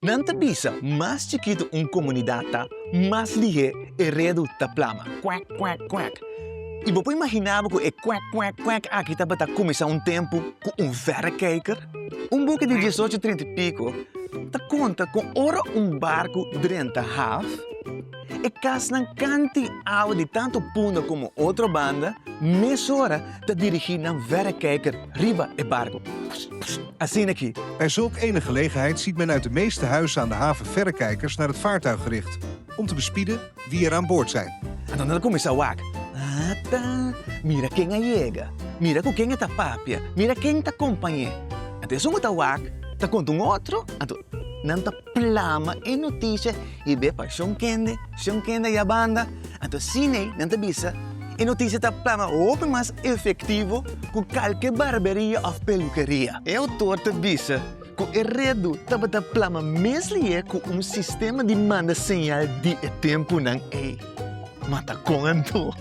Nan ta bisa mas chikitu un komunidat ta, mas lihé e redu ta plama. Kwek, kwek, kwek. I bo por imaginá bo ku e kwek, kwek, kwek aki tabata kuminsá un tempu ku un vèrekijker? Un buki di diesocho trinta i piko ta konta kon ora un barku drenta haf, e kasnan kant'i awa di tantu Punda komo otro banda mesora ta dirigí nan vèrekijker riba e barku. Asina ki. Bij zulk ene gelegenheid ziet men uit de meeste huizen aan de haven verrekijkers naar het vaartuig gericht, om te bespieden wie er aan boord zijn. Anto nan ta kuminsá wak. Ata, mira ken a yega, mira ku ken e ta papia, mira ken ta kompañ'é. Anto esun ku ta wak ta konta un otro, anto nan ta plama e notisia i be pa shon kende, shon kende aya banda. Anto asina ei nan ta bisa e notisia ta plama hopi mas efektivo ku kalke barberia òf pelukeria. E outor ta bisa ku e redu tabata plama mes lié ku un sistema di manda señal di e tempunan ei. Ma ta kon anto?